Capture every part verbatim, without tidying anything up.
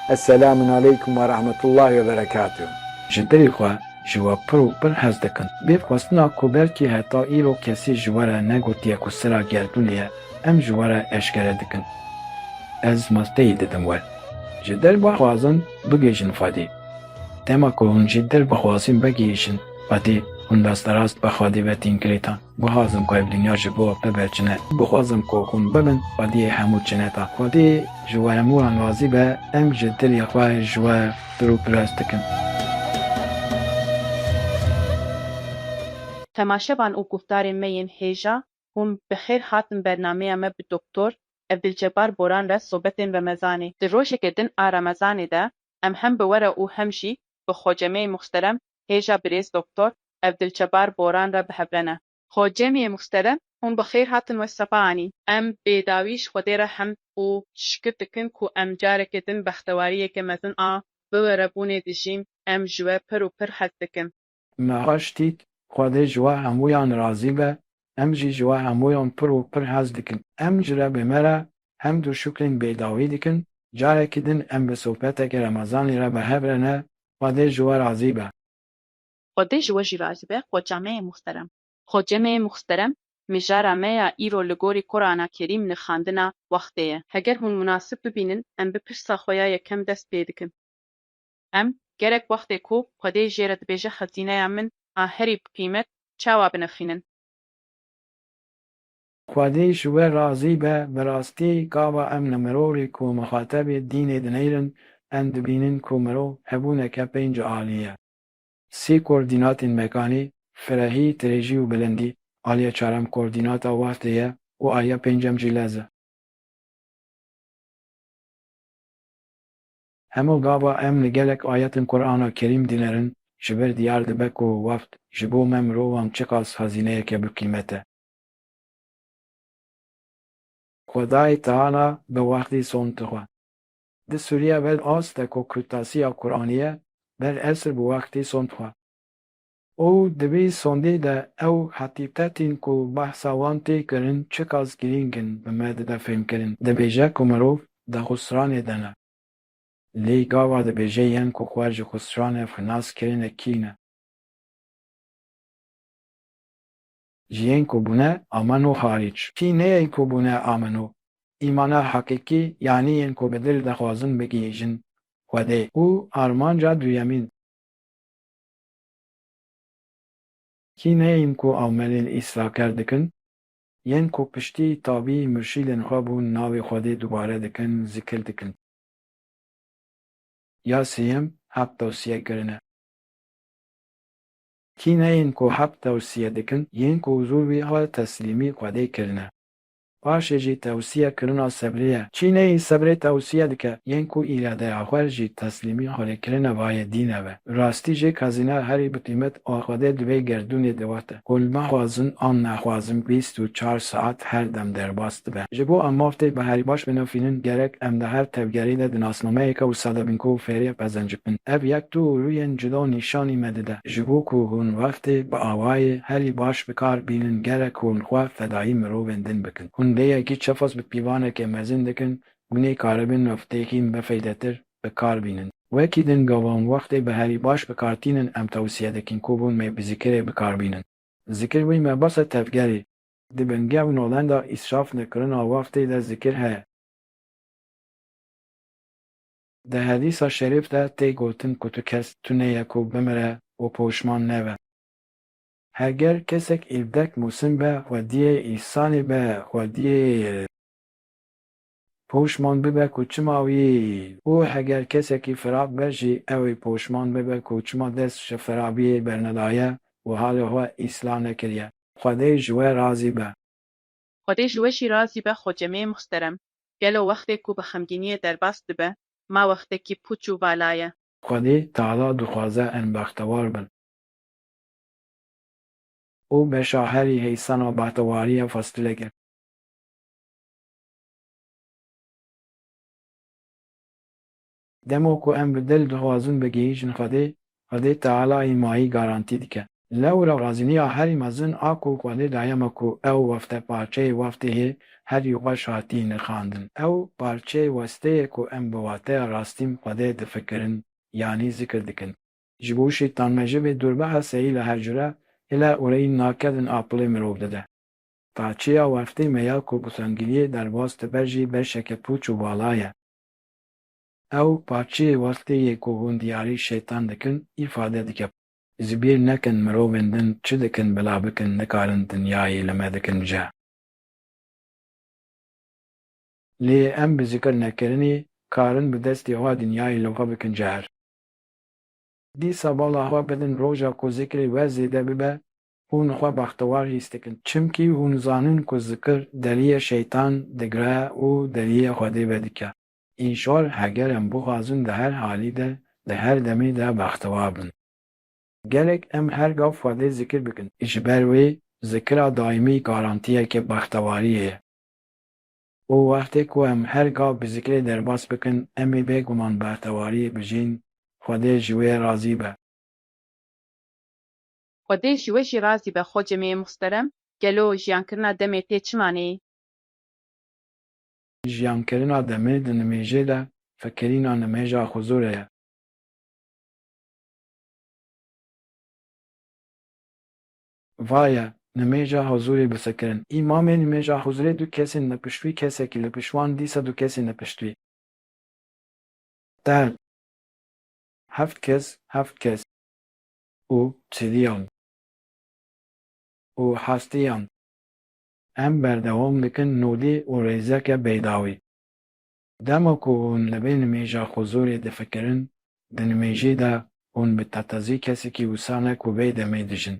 Esselamun aleykum ve rahmetullahi ve berekatuh. Ji dilê xwe ji we pir û pir hez dikin. Bê xwestina ku belkî heta îro kesî ji we re negotiye ku sira gerdûnê ye, em ji we re eşkere dikin. Ez masteyî didim we. Ji dil bixwazin bigihîjin Xwedê. Dema ku hûn ji dil bixwazin bigihîjin Xwedê, hûn rasterast bi Xwedê ve tên girêdan. Bixwazim ku ev dinya ji bo we bibe çine. Bixwazim ku hûn bibin Xwediyê hemû çineta. Xwedê ji we hemûyan razî be, em ji dilê xwe ji we pir û pir hez dikin. Temaşevan û guhdarên me yên hêja, hûn bi xêr hatin bernameya me bi Doktor Evdilcebar Boran re Sobetên Remezanê. Di rojeke din a Remezanê de em hem bi we re û hem jî bi xocemeyê muxterem hêja birêz Doktor Evdilcebar Boran re bi hev re ne. Xocemiyê muxterem, hûn bi xêr hatin we sefa anîn. Em bêdawî ji Xwedê re hemd û şikir dikin ku em careke din bextewariyeke mezin a bi we re bûnê dijîn, em ji we pir û pir hez dikin. Me xweş dît, Xwedê ji we hemûyan razî be, em jî ji we hemûyan pir û pir hez dikin. Em ji Rebê me re hemd û şukrên bêdawî dikin, carekî din em bi sohbeteke Remezanê re bi hev re ne, Xwedê ji we razî be. Xwedê ji we jî razî be, xocameyê muxterem. Xocemeyê muxterem, mijara me ya îro li gorî Qur'ana Kerîm nirxandina wextê ye. Heger hûn munasib bibînin, em bi pirsa xwe ya yekem dest pê dikin. Em gerek wextê ku Xwedê jê re dibêje xezîneya min a herî bi qîmet çawa binirxînin? Xwedê ji we razî be, bi rastî gava em li mirovê ku mixatebê dînê dineyrin, em dibînin ku mirov hebûneke pênc alî ye. Sê koordînatên mekanî, firehî, dirêjî û bilindî, aliya çarem koordînata wextê ye û aliya pêncem jî lez e. Hemû gava em li gelek ayetên Qur'ana Kerîm dinêrin, ji vir diyar dibe ku wext ji bo me mirovan çiqas xezîneyeke bi qîmet e. Xwedayê Teala bi wextî sond dixwe. Di Sûriye ber asr de ku kutasiya Qur'anî ye, ber esr bi wextî sond dixwe. Û di vî sondî de ew heqîqetên ku behsa wan tê kirin çiqas girîng in bi me dide fêhmkirin. Dibêje ku mirov di xusranê de ne. Lê gava dibêje yên ku xwe ji xusranê xilas kirine kî ne? Ji yên ku bûne ameno xarîc. Kî ne yên ku bûne ameno? Îmana heqîqî, yanî yên ku bi dil dixwazin bigihîjin Xwedê. Û armanca duyemîn. Kî ne yên ku amelên îslaker dikin, yên ku piştî tabî murşîdên xwe bûn navê Xwedê dubare dikin, zikir dikin. Ya sêyem, hep tewsiye kirine. Kî ne yên ku hep tewsiye dikin, yên ku zû vî xwe teslîmî Xwedê kirine. Paşê jî tewsiye kirina sebrê ye. Kî neyê sebrê tewsiye dike, yên ku îradeya xwe jî teslîmî xwedêkirina vayê dîne be. Rastî jî xezîna herî bi qîmet a Xwedê di vê gerdûnê de wexte. Ku li me xwazin an nexwazin bîst û çar saet her dem derbas dibe. Ji bo em weftê bi herî baş binifînin, gerek em di her tevgerê de di nasnameyeke wisa de bin ku fêrê qezenc bikin. Ev yek du rûyên cuda nîşanî me dide. Ji bo ku hûn weftê bi awayê herî baş bi kar bînin, gerek hûn xwe fedayî mirovên din bikin. Hûn lê yekî çiqas bi pîvaneke mezin dikin, hûn ê karibin weftê hîn bifeydetir bi kar bînin. Wekî din gavan wextê bi herî baş bi kar tînin em tewsiye dikin ku hûn mê bi zikirê bi kar bînin. Zikir wî mebesta tevgerê. Di bingev nolenda îsraf nekirina wextê de zikir heye. Di hedîsa şerîf de tê gotin ku tu kes tune ye ku bimire û poşman nebe. Heger kesek îvdek mûsim be, xwediyê îhsanê be, xwediyê poşman bibe ku çima wî û heger kesekî firab be jî ew ê poşman bibe ku çima dest ji firabiyê bernedaye û halê xwe îslah nekiriye. Xwedê ji we razî be. Xwedê ji we jî razî be xocemê muhterem. Gelo wextê ku bi xemgîniyê derbas dibe, ma wextekî pûç û vala ye. Xwedê Teala dixwaze em bextewar bin. Û beşa herî hêsana bextewariyê fastileke. Dema ku em bi dil dixwazin bigihîjin Xwedê, Xwedê Teala ê mayî garantî dike. Lewra razîniya herî mezin a ku Xwedê daye me ku ew wefte parçeyê weftê hê herî xweş hatî nirxandin. Ew parçeyê westê ye ku em bi wateya rastîn Xwedê difikirin, yanî zikir dikin. Ji bo şêtanmejibê dûr bibe, seyî li her cure hêle û reyîn nakevin a pilê mirov dide. Parçeya westê me ya ku bi sengiliyê derbas dibe jî beşeke pûç û bala ye. Ew parçeyê westê yê ku hûn diyarî şêtan dikin, îfade dike. Ji bîr nekin mirovên din çi dikin bila bikin, nikarin dinyayê li me dikin ceh. Lê em bi zikir nekirinê karin bi destê xwe dinyayê li xwe bikin ceh. Dîsa bala xwe bidin roja ku zikrê we zêde bibe, hûn xwe bextewar hîs dikin. Çimkî hûn zanin ku zikir deriyê şeytan digire û deriyê Xwedê vedike. Înşor heger em bixwazin di her halî de, di her demê de bextewar bin. Gerek em her gav Xwedê zikir bikin. Ji ber wê zikira daîmî garantiyeke bextewariyê ye. Û wextê ku em her gav bi zikrê derbas bikin, em ê bêguman bextewariyê bijîn, Xwedê ji wê razî be. Xwedê ji we jî razî be xocemê muhterem, gelo jiyankirina demê tê çi maneyê? Jiyankirina demê di nimêjê de fikirîna nimêja huzûrê ye. Vaye, nimêja huzûrê bisekirin. Îmamê nimêja huzûrê du kesên li pişt wî, kesekî li pişt wan, dîsa du kesên li pişt wî. Ter. Heft kes, heft kes. Û çiliyan. Û hestiyan. Em berdewam dikin nûdî û rêzeke beydawî. Dema ku hûn li vê nimêja huzûrê difikirin, di nimêjê de hûn bi tetezî kesekî wisa ne ku vê demê dijin.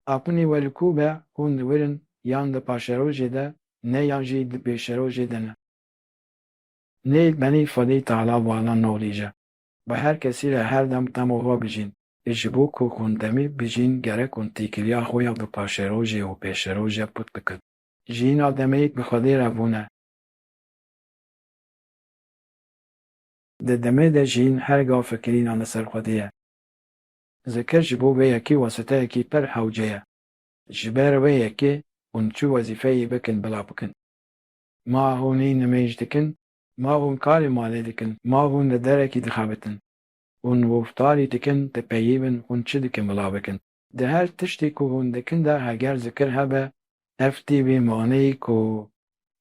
Aqilê we li ku be, hûn diwirin yan di paşerojê de ne yan jî di pêşerojê de ne. Lê benî Xwedê Teala vala nolîje. Bi her kesî re her dem dema xwe bijîn. Ji bo ku hûn demê bijîn, gerek hûn têkiliya xwe ya bi paşerojê û pêşerojê put bikin. Jiyîna demê bi Xwedê re bûne. Di demê de jiyîn her gav fikirîna li ser Xwedê ye. Zikir ji bo vê yekê wasiteyekî pir hewce ye. Ji ber wê yekê hûn çi wezîfeyê bikin bila bikin. Ma hûn ê nimêj dikin, ma hûn karê malê dikin, ma hûn li derekî dixebitin. Hûn wiftarî dikin, dipeyivin, hûn çi dikin bila bikin. Di her tiştê ku hûn dikin de heger zikir hebe, ev tê vê maneyê ku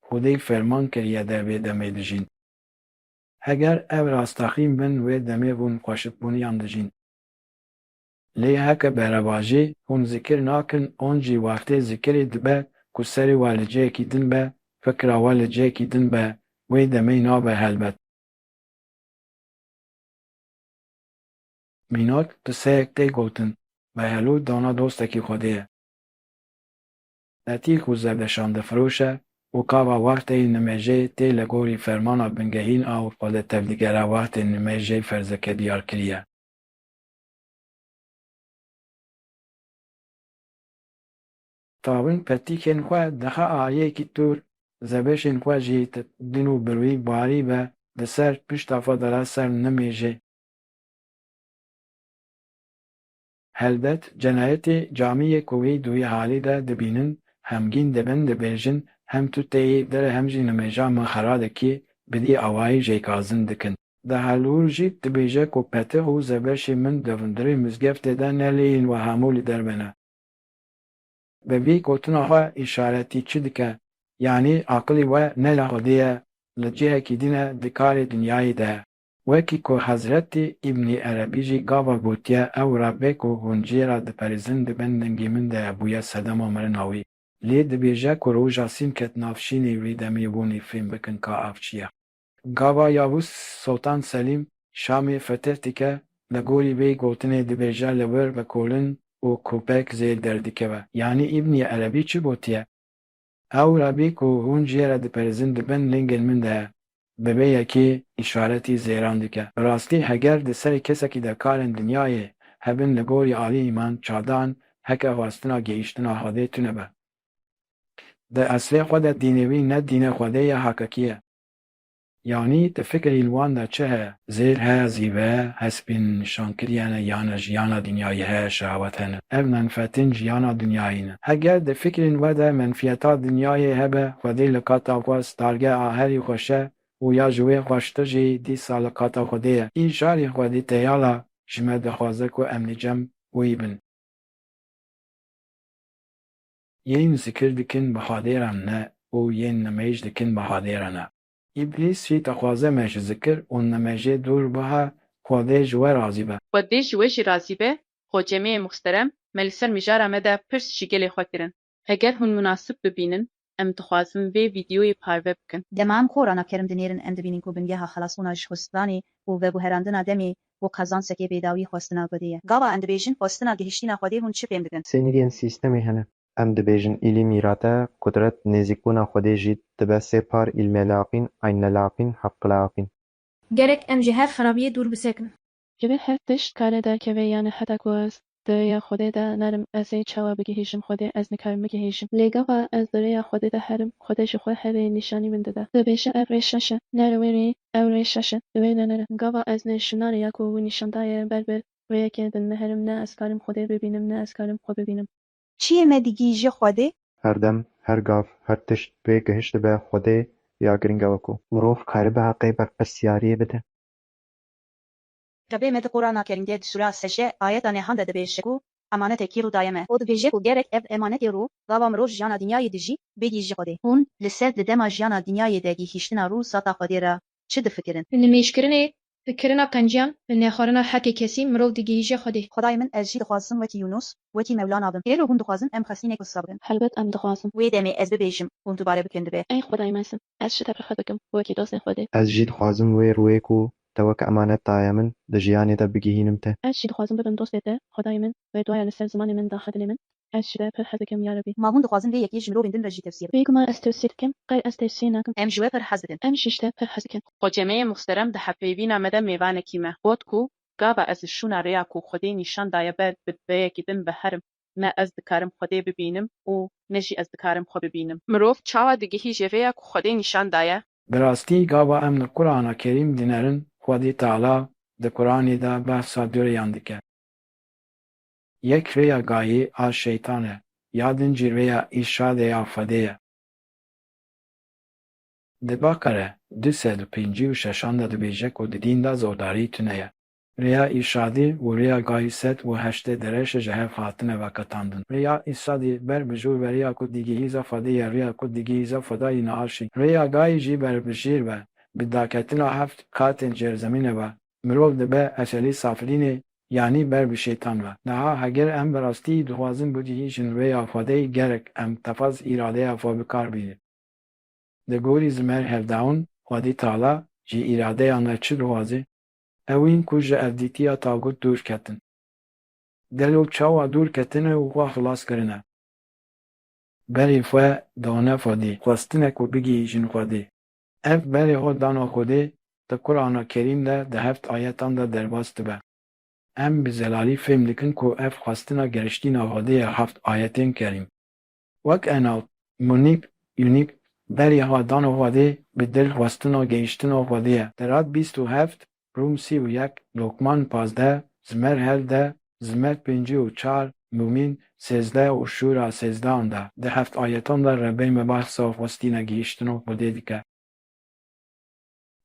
Xwedê ferman kiriye de vê demê dijîn. Heger ev rastexîn bin, wê demê hûn xweşikbûniyan dijîn. Lê heke berevajî hûn zikir nakin, an jî wextê zikirê dibe ku serê we li cihekî din be, fikra we li cihekî din be, wê demê nabe helbet. Mînak, qiseyek tê gotin, Behelo dana dostekî Xwedê ye. Petî ku zerdeşandefiroş e û gava wextê nimêjê tê li gorî fermana bingehîn a û xwe li tev digere wextê nimêjê ferzeke diyar kiriye. Tawin petîkên xwe dixe aliyekî tûr, zebêşên xwe jî din û bi rûyî barî ve di ser pişta xwe dere ser nimêjê. Helbet, cenayetê camiyê ku wî duyê halî de dibînin, hemgîn dibin, dibêjin, hem tu tê yê derê hem jî nimêja min xera dikî, bi dî awayî jêkazin dikin. Di helûr jî dibêje ku petix û zebeşê min di hundirê mizgeftê de ne lê yên we hemû li derve ne. Bi vî gotina xwe îşaretî çi dike? Yanî aqilî we ne li Xwedê ye, li cihekî din e, di karê dinyayê de ye. Wekî ku Hezretî Îbnî Erebî jî gava gotiye, ew Rebbê ku hûn cihê re diperîzin di bin lingê min de ye, bûye sedema mirina wî. Lê dibêje ku roja sîn ket nav şînê wî demê hûn ê fêm bikin ka ev çi ye. Gava Yavuz Soltan Selîm Şamê fetih dike, li gorî vê gotinê dibêje li wir vekolin û kopek zêr derdikeve. Yanî Îbnî Erebî çi gotiye? Ew Rebî ku hûn cihê re diperîzin di bin lingên min de ye, bi vê yekê îşaretî zêran dike. Bi rastî heger di serê kesekî de karên dinyayê hebin li gorî alî îman, çadan, heke xwestina gihîştina Xwedê tune be. Di eslê xwe de dînê wî ne dînê Xwedê ye, hakekî ye. Yanî di fikrên wan de çi heye? Zêr heye, zîve, hespên nîşankirî hene, yan e jiyana dinyayî heye, şehawet hene. Ev menfetin jiyana dinyayî ne. Heger di fikrên we de menfiyeta dinyayê hebe, Xwedê li qata xwe starge a herî xweş e û ya ji wê xweştir jî dîsa li qata Xwedê ye. Îjarî Xwedê teyala ji me dixwaze ku em li cem wî bin. Yên zikir dikin bihadê re ne û yên nimêj dikin bihadê re ne. Îblîs jî dixwaze me ji zikir û nimêjê dûr bihe, Xwedê ji we razî be. Xwedê ji we jî razî be, xocemeyê muxterem, me li ser mijara me de pirs ji gelê xwe kirin. Heger hûn munasib bibînin, em dixwazin vê vîdyoyê parve bikin. Dema em Qurana Kerim dinêrin em dibînin ku bingeha xelasbûna ji xwestvanê û veguherandina demê û qezancekê bêdawî xwestina Xwedê ye. Gava em dibêjin xwestina gihiştina Xwedê hûn çi fêm dikin? Sê nivên sîstemê hene. Em dibêjin îlîm, îrade, qudret, nêzîkbûna Xwedê jî dibe sê par, îlmê laqîn, eynê laqîn, heqê laqîn. Gerek em ji her xerabiyê dûr bisekin. Divê her tişt kare derkeve, yanî heta ku ez di rêya Xwedê de nerim, ez ê çawa bigihîjim Xwedê? Ez nikarim bigihîjim. Lê gava ez di rêya Xwedê de herim, Xwedê ji xwe herê nîşanî min dide. Dibêje, ev rê şaş e, nere wê rê, ew rê şaş e, di wê de nere. Gava ez li şûna rêya ku wî nîşan daye ber bi rêyekê din neherim, ne ez karim Xwedê bibînim, ne ez karim xwe bibînim. Çiyê me digihîje Xwedê? Her dem, her gav, her tişt pê gihiştibe Xwedê ya giring e wekû. Mirov karibe heqê berpirsiyariyê bide. Rebê me di Qurana Kerîm de di sûra Secde ayeta nehan de dibêje ku emanetekî rû daye me û dibêje ku gerek ev emanetê rû gava mirov jiyana dinyayê dijî bêgihîje Xwedê. Hûn li ser di dema jiyana dinyayê de gihîştina rû zata Xwedê re çi difikirin? Li nimêjkirinê, li kirina qenciyan, li nexwarina heqê kesî mirov digihîje Xwedê. Xwedayê min, ez jî dixwazim wekî Yûnus, wekî Mewlana bim. Gelo hûn dixwazin em xwestinê ku siza bikin? Helbet em dixwazin. Wê demê ez bibêjim, hûn dubare bikin divê. Ey Xwedayê mezin, ez ji te pir hez dikim, wekî dostê Xwedê. Ez jî dixwazim wê rûyê ku te wek emanet daye min, di jiyanê de bigihînim te. Ez jî dixwazim bibim dostê te, Xwedayê min, wê duaya li ser zimanê min daxe dilê min. Ez ji te pir hez dikim ya Rebî. Ma hûn dixwazin vê yekê ji mirovên din re jî tevsiye bikin? Bêguman ez tevsiye dikim, qey ez tevsiye nakim. Em ji we pir hez dikin. Em jî ji te pir hez dikin. Xocemeyê muxterem di hevpeyvîna me de mêvanekî me got ku gava ez li şûna rêya ku Xwedê nîşan daye ber bi diveyekî din biherim, ne ez dikarim Xwedê bibînim û ne jî ez dikarim xwe bibînim. Mirov çawa digihîje rêya ku Xwedê nîşan daye? Bi rastî gava em li Qurana Kerîm dinerin, Xwedê Teala di Quranê de behsa du rêyan dike. Yek rêya gayî a şeytan e, ya din jî rêya îrşadê ya Xwedê ye. Di Beqere du sed û pêncî û şeşan de dibêje ku di dîn de zordarî tune ye. Rêya îrşadî û rêya gayî sed û heştê dereşe ji hev hatine veqetandin. Rêya îrşadî ber bi jûr be rêya ku digihîze Xwedê ye, rêya ku digihîze Xwedayî neaşî. Rêya gayî jî ber bi jêr be, bi daketina heft qatên cerzemîne be, mirov dibe eşelî safilînê, yanî ber bi şeytan ve. Niha heger em bi rastî dixwazin bigihîjin rêya Xwedê, gerek em tefaz îradeya xwe bi kar bînin. Di gorî Zimer hevdehan, Xwedî Teala ji îradeya me çi dixwaze? Ew in ku ji evdîtiya tagut dûr ketin. Gelo çawa dûr ketine û xwe xilas kirine? Berê xwe dane Xwedê, xwestine ku bigihîjin Xwedê. Ev berê xwe dana Xwedê di Qurana Kerîm de di heft ayetan de derbas dibe. Em bi zelalî fêm dikin ku ev xwestina gihiştina Xwedê ye, heft ayetên Kerîm. Wek enaw, munîk, unîk, berê xwe dana Xwedê bi dil xwestina gihiştina Xwedê ye. Tirat bîst û heft, Rûm sî û yek, Lokman pazdeh, Zimer hevdeh, Zimer pêncî û çar, Mûmîn sêzdeh û Şûra sêzdehan de, di heft ayetan de Rebê me behsa xwestina gihiştina Xwedê dike.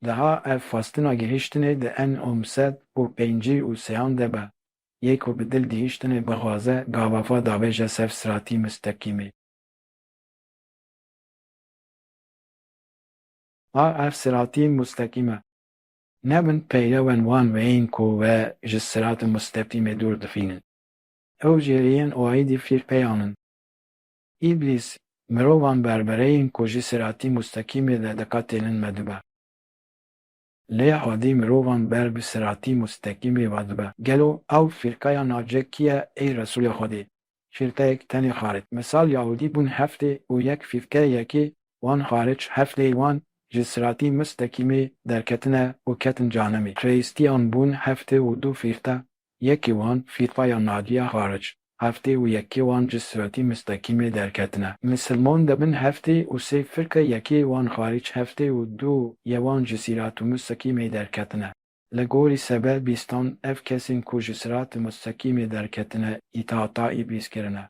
Diha ev xwestina gihiştinê di En'am sed û pêncî û sêyan de be, yê ku bi dil gihiştinê bixwaze, gava xwe davêje ser siratî musteqîmê. Ha ev siratî musteqîm e. Nebin peyrewên wan weyên ku we ji siratî musteqîmê dûr dixînin. Ew jêriyên oîdî fîrqeyan in. Îblîs, mirovan berbereyên ku ji siratî musteqîmê de diqetelin me dibe. Lê Xwedê mirovan ber bi siratî musteqîmê ve dibe. Gelo ew fîrqeya nacek kî ye ey Resûlê Xwedê? Fîrqeyek tenê xaric. Misal Yahûdî bûn heftê û yek fîrqe yekê wan xaric heftê wan ji siratî musteqîmê derketine û ketin canemê. Xrîstiyan bûn heftê û du fîrqe, yekê wan fîrqeya nacî ye xaric. heftê û yekê wan ji siratî mistekîmê derketine. Misilman dibin heftê û sê firke yekê wan xarîc heftê û du yê wan ji sîrat û mistekîmê derketine. Li gorî sebel bîstan ev kesên ku ji sirat û mistekîmê derketine, îtaata îblîs kirine.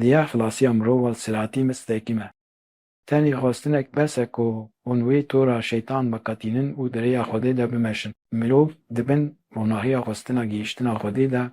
Diya xilasiya mirova li siratî mistekîm e. Tenê xwestinek bes e ku hûn wê tora şeytan biqetînin û di rêya Xwedê de bimeşin. Mirov di bin ronahiya xwestina gihîştina Xwedê de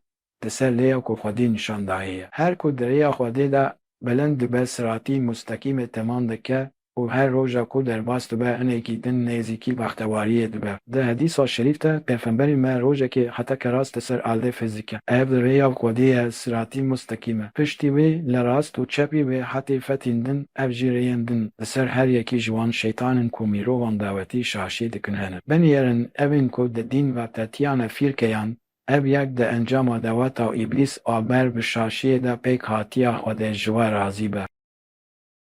di ser lêya ku Xwedê nîşan daye ye. Her ku di rêya Xwedê de bilind dibe, siratî musteqîmê temam dike û her roja ku derbas dibe hinekî din nêzîkî bextewariyê dibe. Di hedîsa şerîf de Pêxemberê me rojekê heteke rast li ser erdê fizike. Ev di rêya Xwedê ye, siratî mustaqîm e. Piştî wê li rast û çepî wê hetê fetîn din, ev jî rêyên din li ser her yekî ji wan şeytanên ku mirovan dawetî şaşî dikin hene. Binêrin evên ku di dîn ve tetiyane fîrkeyan, ev yek di encama daweta Îblîs a ber bi şaşiyê de pêk hatiya Xwedê ji we razî be.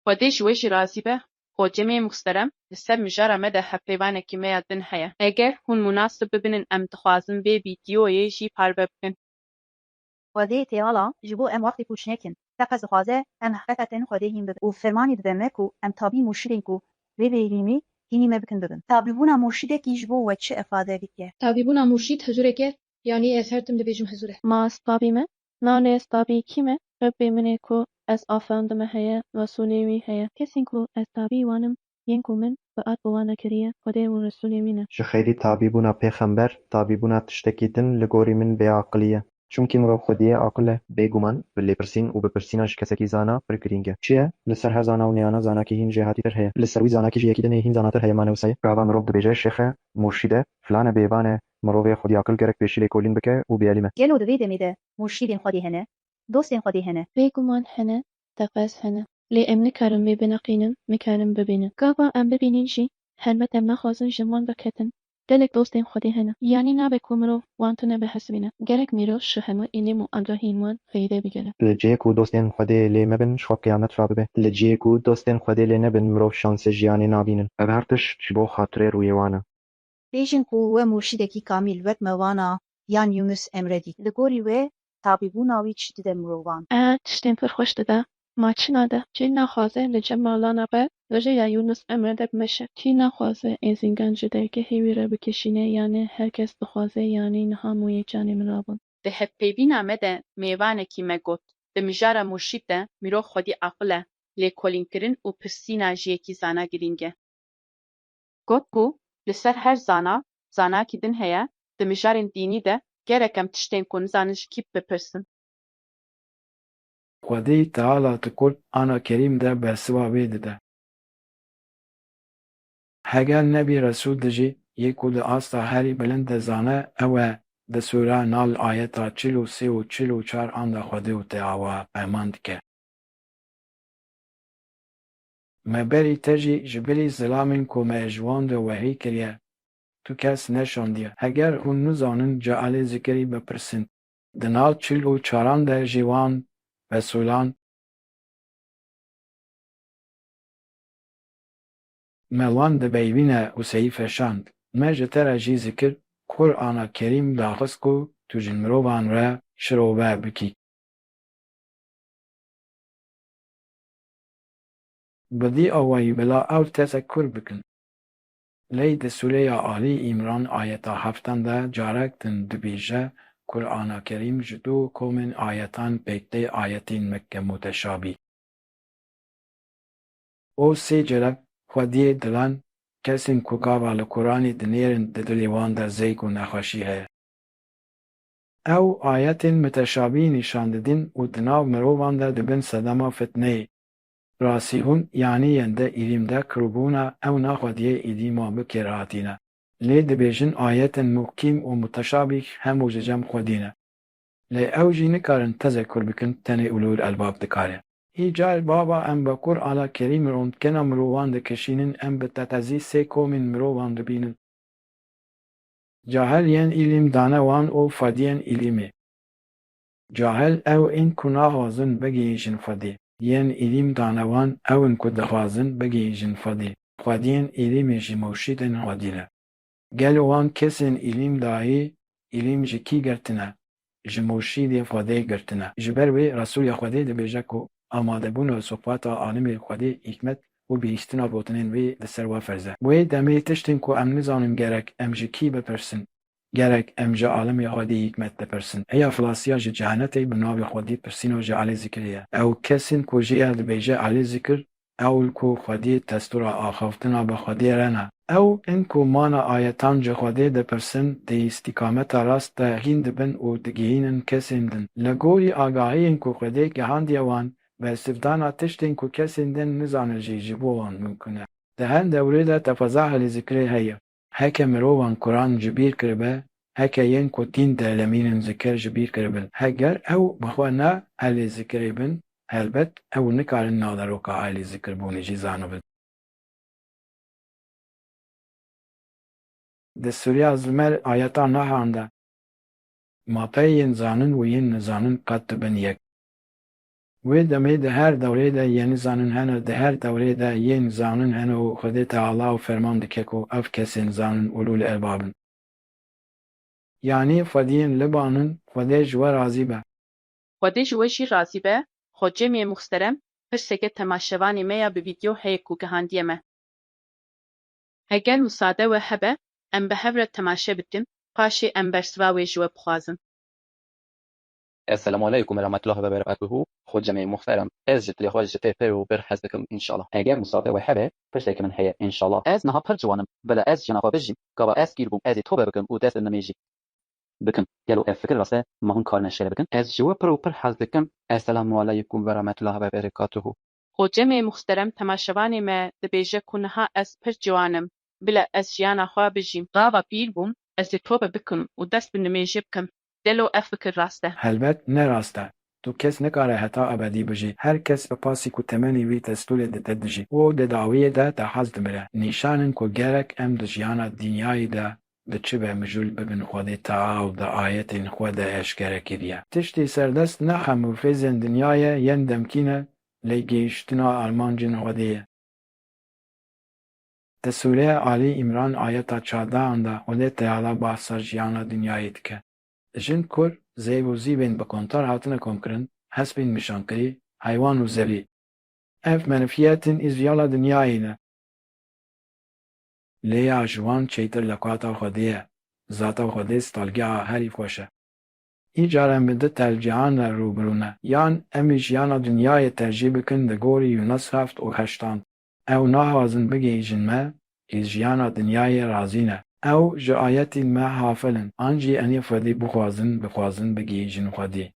Xwedê ji we jî razî be. Xocemê muxterem, li ser mijara me de hevpeyvanekî me ya din heye. Eger hûn munasib bibînin em dixwazin vê vîdyoyê jî parve bikin. Xwedê Teala ji bo em wextê pûç nekin. Feqet dixwaze em heqîqetên Xwedê hîn bibin û fermanî dide me ku em tabî murşidên ku vê vêrîmî hînî me bikin bibin. Tabîbûna murşidekî ji bo we çi îfade dike? Tabîbûna murşîd hizûrek e, yanî ez her tim dibêjim hizûr e. Ma ez tabî me? Na lê ez tabî kî me? Rebbê min ê ku ez afandime heye, Resûlê wî heye. Kesên ku ez tabî wan im, yên ku min biat bi wan nekiriye, Xwedê û Resûlê wî ne. Ji xeyrî tabîbûna pêxember, tabîbûna tiştekî din li gorî min bêaqilî ye. Çimkî mirov xwediyê aqil e. Bêguman, bi lêpirsîn û bipirsîna ji kesekî zana pir girîng e. Çi ye? Li ser her zana û neyana zanakî hîn jêhatîtir heye. Li ser wî zanakî ji yekî din ê hîn zanatir heye, mane wisa ye. Gava mirov dibêje şêx e, murşîd e, filan e, bêvan e, mirovê xwediyaqil gerek pêşî lêkolîn bike û bêalî me. Gelo di vê demê de murşîdên Xwedê hene? Dostên Xwedê hene? Bêguman hene, teqez hene. Lê em nikarin vê bineqînin, nikarin bibînin. Gava em bibînin jî, helbet em naxwazin ji wan derketin. Gelek dostên Xwedê hene. Yanî nabe ku mirov wan tune bihesibîne. Gerek mirov ji hemû îlm û agahiyên wan feyde bigire. Li cihê ku dostên Xwedê lê me bin, ji xwe qiyamet rabibe. Li cihê ku dostên Xwedê lê nebin, mirov şansê jiyanê nabînin. Ev her tişt ji bo xatirê rûyê wan e. Bêjin ku we murşîdekî kamîl wek me wan a yan Yûnus Emre dît. Li gorî we tabîbûna wî çi dide mirovan? E, tiştên pir xweş dide. Ma çi nade? Kî naxwaze li cem malana xwe li rêya Yûnus Emre de bimeşe? Kî naxwaze êzîngan ji dergehê wî re bikişîne, yanî her kes dixwaze, yanî niha moyê canê min rabûn. Di hevpeyvîna me de mêvanekî me got, di mijara murşîd de mirov xwedî aqil e, lêkolînkirin û pirsîna ji yekî zana girîng e. Got ku li ser her zana, zanakî din heye, di mijarên dînî de gerek em tiştên ku nizanin ji kî bipirsin. Xwedê Teala di Qur'ana Kerîm de bersiva wê dide. Heger nebî Resûl dijî, yê ku di asta herî bilind de zane, ew e, di Sûra Nal ayeta çil û sê û çil û çar an de Xwedê û Teala ferman dike. Me berî te jî ji bilî zilamên ku me ji wan re wehî kiriye, tu kes neşandiye. Heger hûn nizanin cealê zikirî bipirsin. Di nal çil û çaran de jî wan, Resûlan, me wan dibeyvîne û seyî feşand. Me ji te re jî zikir, Qur'ana Kerîm daxist ku tu ji mirovan re şirove bikî. Bi vî awayî bila ew tefekur bikin. Lê di Sûreya Alî Îmran ayeta heftan de carek din dibêje, Qur'ana Kerîm ji du komên ayetan pêk tê, ayetên Mekke muteşabî. Û sê cerek xwediyê dilan, kesên ku gava li Qur'anê dinêrin di dilê wan de zêk û nexweşî heye. Ew ayetên muteşabî nîşan didin û di nav mirovan de dibin sedema fitneyê. Rasîhûn, yanî yên di îlîm de kirûbûna ew ne xwediyê îlîma bi kêr hatî ne. Lê dibêjin ayetên muhkîm û muteşabîh hemû ji cem xwedî ne. Lê ew jî nikarin tezekur bikin, tenê ulûl elbab dikare. Îcar gava em bi Qur'ana Kerîm rondkena mirovan dikişînin, em bi teqezî sê komên mirovan dibînin. Cahil yên îlîm dane wan û xwediyên îlîmê. Cahil ew ên ku naxwazin bigihîjin Xwedê. Yên îlîm dane wan ew in ku dixwazin bigihîjin Xwedê. Xwediyên îlîmê jî murşîdên Xwedî ne. Gelo wan kesên îlîm dayî, îlîm ji kî girtine? ji murşîdê Xwedê girtine. Ji ber wê Resûlê Xwedê dibêje ku amadebûn û sohbeta alimê Xwedê hikmet û bihîstina gotinên wê li ser we ferz e. Wê demê tiştên ku em nizanin gerek em ji kî bipirsin, gerek em ji alimê Xwedê hikmet bipirsin. Heya Filasiya ji Cehenetê bi navê Xwedê pirsîna ji Elê Zikirê ye. Ew kesên ku jê dibêje Elê Zikir, ew li ku Xwedê testura axaftina bi Xwedê re ne. Ew in ku mana ayetan ji Xwedê dipirsin, di îstîkameta rast de hîn dibin û digihînin kesên din. Li gorî agahiyên ku Xwedê gihandiye wan, bersivdana tiştên ku kesên din nizanin jî ji bo wan mimkun e. Di her dewrê de tefaza Elê Zikirê heye. Heke mirovan Quran ji bîr kiribe, heke yên ku dîn delemînin zikir ji bîr kiribin. Heger ew bi xwe ne Elê Zikirê bin, helbet ew nikarin naveroka Elê Zikir bûnê jî zanibin. Di Sûreya Zumer ayeta nehan de, mapeyên zanin û yên nizanin qet dibin yek. Wê demê di her dewrê de yên nizanin hene, di her dewrê de yên zanin hene û Xwedê Teala ew ferman dike ku ev kesên zanin ulûl elbab in. Yanî Xwediyên libanin, Xwedê ji we razî be. Xwedê ji we jî razî be. Xocemê muxterem, pirseke temaşevanê me ya bi vîdeo heye ku gihandiye me. Heger misade we hebe, em bi hev re temaşe bikin, paşê em bersiva wê ji we bixwazin. Esselamu aleykum ve rahmetullahi ve berekatuhu. Xocemê muxterem, ez ji dilê xwe ji te pir û pir hez dikim, înşallah. Eger misade we hebe, pirseke min heye, înşallah. Ez niha pir ciwan im, bila ez jiyana xwe bijîm, gava ez pîr bûm, ez ê tobe bikim û dest bi nimêjî bikim. Gelo ev fikir rast e? Ma hûn karine şêre bikin? Ez ji we pir û pir hez dikim. Esselamu aleykum ve rahmetullahi ve berekatuhu. Xocemê muxterem, temaşevanê me dibêje ku niha ez pir ciwan im, bila ez jiyana xwe bijîm. Gava pîr bûm, ez ê tobe bikim û dest bi nimêjê bikim. Gelo ev fikir rast e? Helbet ne rast e. Tu kes nikare heta ebedî bijî. Her kes bi pasî ku temenê wî destûrê dide dijî û di dawiyê de di hez dimire. Nîşan in ku gerek em di jiyana dinyayê de bi çi ve mijûl bibin Xwedê Teala di ayetên xwe de eşkere kiriye. Tiştê serdest ne xem û fêzên dinyayê yên demkî ne, lê gihîştina armancên Xwedê ye. Di Sûreya Alî Îmran ayeta çardehan de Xwedê Teala behsa jiyana dinyayê dike. Jin, kur, zêv û zîvên bi kontar hatine komkirin, hespên mîşankirî, heywan û zevî. Ev menfiyetên î jiyana dinyayê ne. Lê ya ji wan çêtir lewqata Xwedê ye. Zata Xwedê stalgeha herî xweş e. Îcar em bi du tercîhan re rû bi rû ne. Yan em ê jiyana dinyayê tercîh bikin li gorî Yûnis heft û heştan. Ew naxwazin bigihîjin me, ê jiyana dinyayê razî ne. Ew ji ayetên me xafil in. An jî em ê Xwedê bixwazin, bixwazin bigihîjin Xwedê.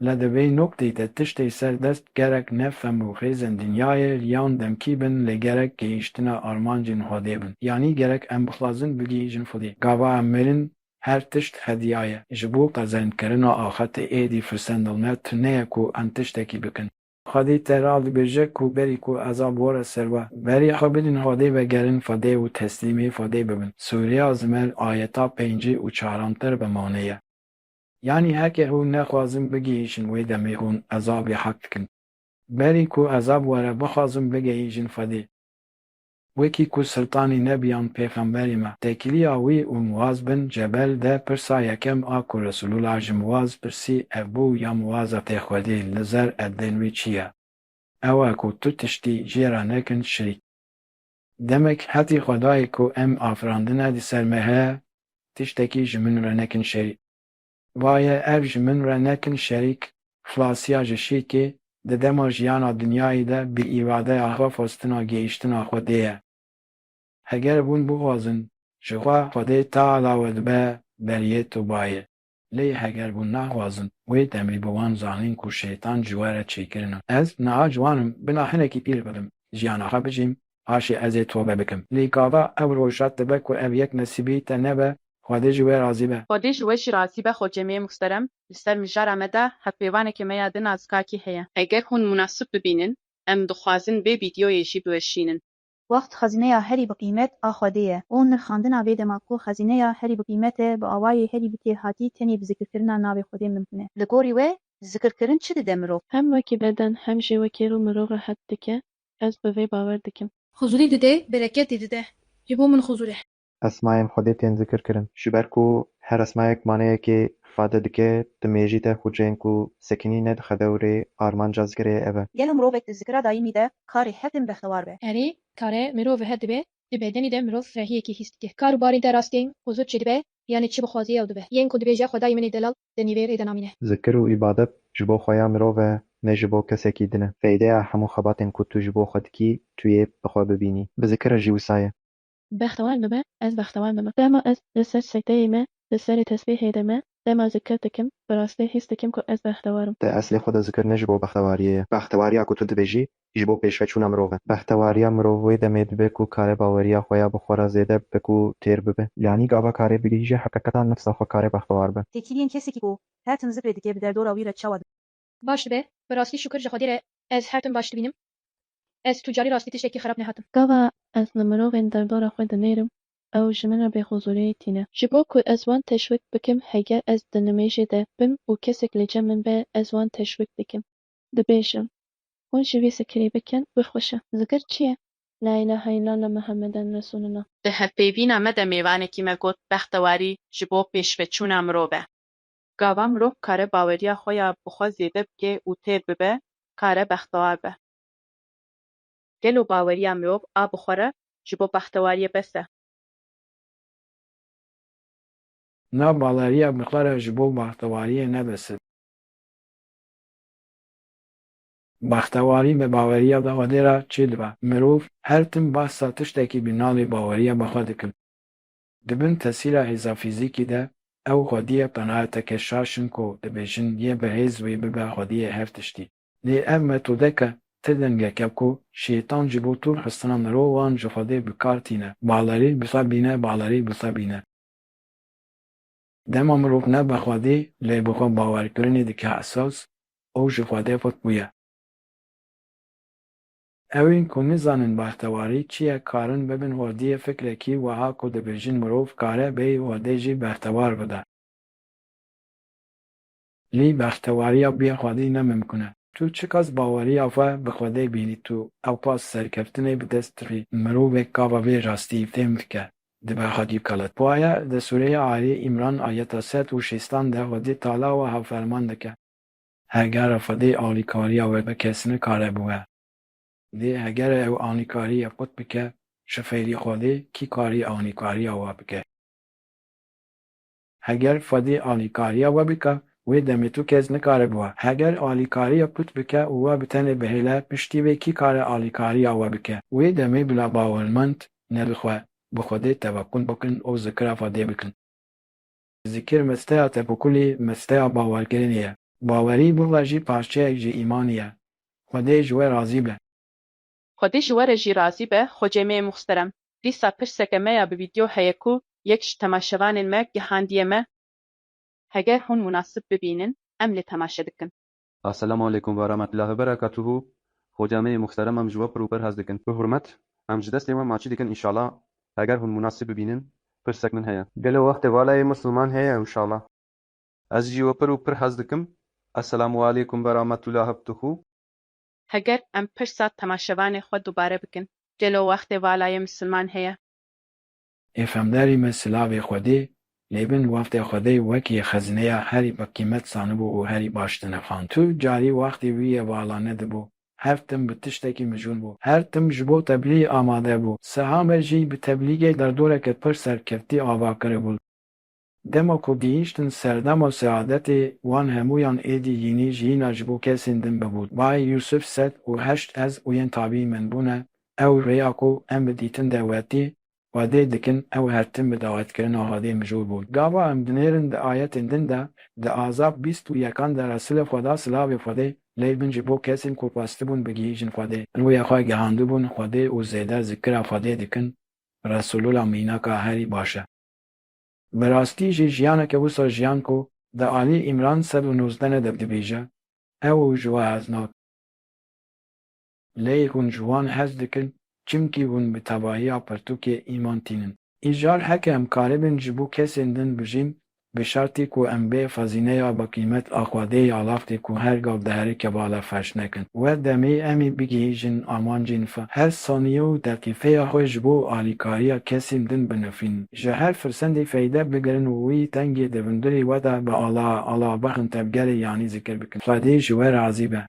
Lê di vê nokteyê de tiştê serdest gerek ne xem û xêzên dinyayê yan demkî bin, lê gerek gihîştina armancên Xwedê bin. Yanî gerek em bixwazin bigihîjin Xwedê. Gava em mirin, her tişt hediya ye. Ji bo qezenkirina axirtê êdî firsendilne tune ye ku em tiştekî bikin. Xwedê Teala dibêje ku berî ku ezab were ser we, berê xwe bidin Xwedê, vegerin Xwedê û teslîmê Xwedê bibin. Sûreya Zumer ayeta pêncî û çarantir bi manê ye. Yanî heke hûn nexwazin bigihîjin wê demê hûn ezabê hak dikin. Berî ku ezab were bixwazin bigihîjin Xwedê. Wekî ku Siltanê Nebiyan Pêxemberê me, tekiliya wî û Muaz bin Cebel de pirsa yekem a ku Resulullah ji Muaz pirsî, ev bû ya Muaz, a tê Xwedê li zer edên wî çi ye? Ew e ku tu tiştî jê re nekin şirîk. Demek hetî Xwedayê ku em afirandine di ser me heye, tiştekî ji min re nekin şerîk. Vaye ev ji min re nekin şerîk, xilasiya ji şirkê, di dema jiyana dinyayê de bi îradeya xwe xwestina gihîştina Xwedê ye. Heger hûn bixwazin, ji xwe Xwedê Teala we dibe beriyê tobayê. Lê heger hûn naxwazin, wê demê bi wan zanîn ku şeytan ji we re çêkirin e. Ez niha ciwan im, bila hinekî pîr bibim, jiyana xwe bijîm, paşê ez ê tobe bikim. Lê gava ew roja dibe ku ev yek nesîbî te nebe, Xwedê ji we razî be. Xwedê ji we jî razî be, xocemê muxterem, li ser mijara me de hevpeyvaneke me ya din a zikakî heye. Eger hûn munasib bibînin, em dixwazin vê vîdyoyê jî biweşînin. Wext xezîneya herî bi qîmet a Xwedê ye û nirxandina vê dema ku xezîneya herî bi qîmet e, bi awayê herî bi kêrhatî tenê bi zikirkirina navê Xwedê mimkun e. Li gorî we, zikirkirin çi dide mirov? Hem wekî beden hem jî wekî rû mirov rehet dike, ez bi vê bawer dikim. Huzûrî dide, bereketê dide. Ji bo min huzûr e. Esmayên Xwedê tên zikirkirin. Ji ber ku her esmayek maneyekê îfade dike, di mêjî de xuceyên ku sekinî nedixe dewrê, armanca zikirê ev e. Gelo mirovek di zikira daîmî de karê hetin bextewar be? Erê, kare mirov hev dibe, di bedenî de mirov rehiyekî hîs dike. Kar û barên te rastên huzûr çêdibe, yanî çi bixwazî ew dibe. Yên ku dibêje Xwedayê min ê delal di nîvê rê de namîne. Zikir û îbadet ji bo xweya mirov e, ne ji bo kesekî din e. Feydeya hemû xebatên ku tu ji bo xwe dikî, tu yê bi xwe bibînî. Bi zikir re jî wisa ye. Bextewar bibe, ez bextewar bibim. Dema ez li ser sekteyê me, li serê tesbêhê de me, dema zikir dikim, bi rastî hîs dikim ku ez bextewar im. Di eslê xwe de zikir ne ji bo bextewariyê ye. Bextewariya ku tu dibêjî, ji bo pêşveçûna mirov e. Bextewariya mirov wê demê dibe ku kare baweriya xwe ya bi xwe re zêde bibe ku têr bibe. Yanî gava kare bigihîje heqîqeta nefsa xwe kare bextewar be. Têkiliyên kesekî ku her tim zikrê dike bi derdora wî re çawa dibe? Baş dibe, bi rastî şukir ji Xwedê re ez her tim baş dibînim. Ez tu carî rastî tiştekî xerab nehatim. Gava ez li mirovên derdora xwe dinêrim, ew ji min re bêhuzûriyê tîne. Ji bo ku ez wan teşwîk bikim, heger ez di nimêjê de bim û kesek li cem min be, ez wan teşwîk dikim. Dibêjim, hûn jî vê zikirê bikin, wê xweş e. Zikir çi ye? La îlahe îllallah Muhammeden Resulullah. Di hevpeyvîna me de mêvanekî me got, bextewarî ji bo pêşveçûna mirov e. Gava mirov kare baweriya xwe ya bi xwe zêde bike û têr bibe, kare bextewar be. Gelo baweriya mirov a bi xwe re ji bo bextewariyê bes e? Na baweriya bi xwe re ji bo bextewariyê ne bes e. Bextewarî bi baweriya Xwedê re çêdibe. Mirov her tim behsa tiştekî bi navê baweriya bi xwe dikin. Di bin tesîra hêza fîzîkî de ew xwediyê qenaeteke şaş in ku dibêjin yê bi hêz wê bibe xwediyê her tiştî. Lê ev metodeke ti dengek e ku şeytan ji bo tûr xistina mirovan ji Xwedê bi kar tîne. Balerî bi xwe bîne, balerî bi xwe bîne. Dema mirov ne bi Xwedê lê bi xwe bawerkirinê dike esas, ew ji Xwedê qut bûye. Ewên ku nizanin bextewarî çi ye, karin bibin hordiyê fikrekî wiha ku dibêjin mirov kare bêyî Xwedê jî bextewar bibe. Lê bextewariya bê Xwedê ne mimkun e. Tu çiqas baweriya xwe bi Xwedê bînî, tu ewqas serkeftinê bi dest dixî. Mirovek gava vê rastî fêm dike, dibe Xwedî kalet. Waye di sûreya Alî Îmran ayeta sed û şêstan de Xwedê Teala wiha ferman dike. Heger Xwedê alîkariya we bi kes nikare biwe. Lê heger ew alîkariya qut bike, ji xêrî Xwedê kî karî alîkariya we bike? Heger Xwedê alîkariya we bike, wê demê tu kes nikare biwe. Heger alîkariya qut bike û we bi tenê bihêle, piştî wê kî kare alîkariya we bike? Wê demê bila bawermend ne bi xwe, bi Xwedê tewekkul bikin û zikira Xwedê bikin. Zikir misteya tevekulê, misteya bawerkirinê ye. Bawerî bi xwe jî parçeyek ji îmanê ye. Xwedê ji we razî be. Xwedê ji we re jî razî be, xocê me yê muxterem. Dîsa pirseke me ya bi vîdeo heye ku yek ji temaşevanên me gihandiye me. Heger hûn munasib bibînin, em lê temaşe dikin. Esselamu aleykum ve rahmetullahi ve berekatuhu. Xoca me yê muxterem, em ji we pir û pir hez dikin. Bi hurmet, em ji destê we maçî dikin înşallah. Heger hûn munasib bibînin, pirsek min heye. Gelo wextê vala yê Misliman heye înşallah? Ez jî we pir û pir hez dikim. Esselamu aleykum ve rahmetullahi ve berekatuhu. Heger em pirsa temaşevanê xwe dubare bikin, gelo wextê vala yê Misliman heye? Ê femderî me silavê Xwedê, lê bin wextê Xwedê wekî xezineya herî bi qîmet zanibû û herî baş dinirxand. Tu carî wextê wî yê vala nedibû, her tim bi tiştekî mijûl bû. Her tim ji bo teblîgê amade bû. Siha me jî bi teblîgê derdoreke pir serkeftî ava kiribû. Dema ku gihîştin serdema seadetê, wan hemûyan êdî yînî jiyîna ji bo kesên din bibû. Bayê Yûsif sed û heşt ez û yên tabî min bûne, ew rêya ku em bi dîtin de wetî Xwedê dikin, ew her tim bi dawetkirina Xwedê mijûl bûn. Gava em dinêrin di ayetên din de, di Azab bîst û yekan de Resûlê Xweda, silavê Xwedê lê bin, ji bo kesên ku xwestibûn bigihîjin Xwedê, rûyê xwe gihandibûn Xwedê û zêde zikira Xwedê dikin, Resûlullah mînaka herî baş e. Bi rastî jî jiyaneke wisa jiyan ku di Alî Îmran sed û nozdeh de dibêje, ew û ji we hez nakin. Lê hûn ji wan hez dikin, çimkî hûn bi tevahiya pirtûkê îman tînin. Îcar heke em karibin ji bo kesên din bijîn, Bi şertî ku em bê xezîneya baqîmet a Xwedê ya lafdê ku her gav diherike bala ferş nekin. We demê em ê bigihîjin amancên xwe. Her saniye û deqîqeya xwe ji bo alîkariya kesên din binifînin. Ji her firsendê feyde bigirin û wî tengê di hundirê we de bi Ala, Ala bixin tevgerê yanî zikir bikin. Xwedê ji we razî be.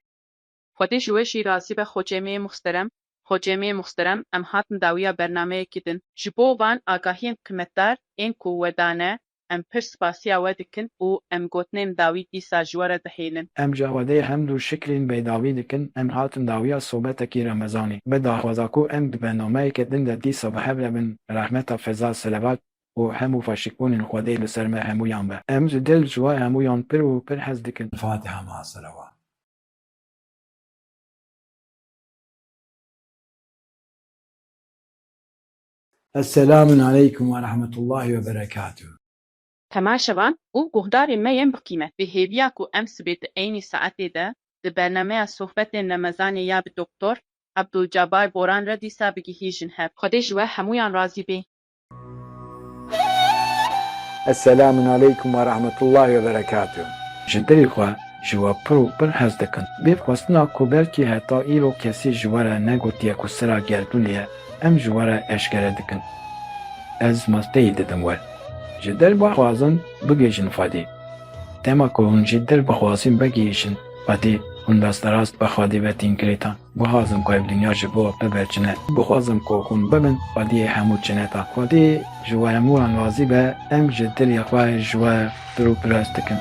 Xwedê ji we jî razî be xocê me yê muxterem. Xocê me yê muxterem, em hatin dawiya bernameyekî din. Ji bo van agahiyên qîmetdar ên ku we dane, em pir spasiya we dikin û em gotinên dawî dîsa ji we re dihêlin. Em ji Xwedê hemd û şikrên bêdawî dikin, em hatin dawiya sohbetekî Remezanê. Bi daxwaza ku em di bernameyeke din de dîsa bi hev re bin, rehmeta feza, selevat û hemû xweşikbûnên Xwedê li ser me hemûyan be. Em ji dil ji we hemûyan pir û pir hez dikin. Fatiha ma selevat. Esselamun aleykum ve rahmetullahi ve berekatuhu. Temaşevan û guhdarên me yên biqîmet, bi hêviya ku em sibê di eynî saetê de di bernameya Sohbetên Remezanê ya bi Doktor Abdulcabar Boran re dîsa bigihîjin hev. Xwedê ji we hemûyan razî bê. Esselamun aleykum ve rahmetullahi ve berekatuhu. Ji dilê xwe ji we pir û pir hez dikin. Bê xwestina ku belkî heta îro kesî ji we re negotiye ku sira gerdûnê ye, em ji we re eşkere dikin. Ez masteyî didim we. Ji dil bixwazin bigihîjin Xwedê. Dema ku hûn ji dil bixwazin bigihîjin Xwedê, hûn rasterast bi Xwedê ve tên girêdan. Bixwazim ku ev dinya ji bo we bibe cine. Bixwazim ku hûn bibin xwediyê hemû cineta. Xwedê ji we hemûyan razî be, em ji dilê xwe ji we pir û pir hez dikin.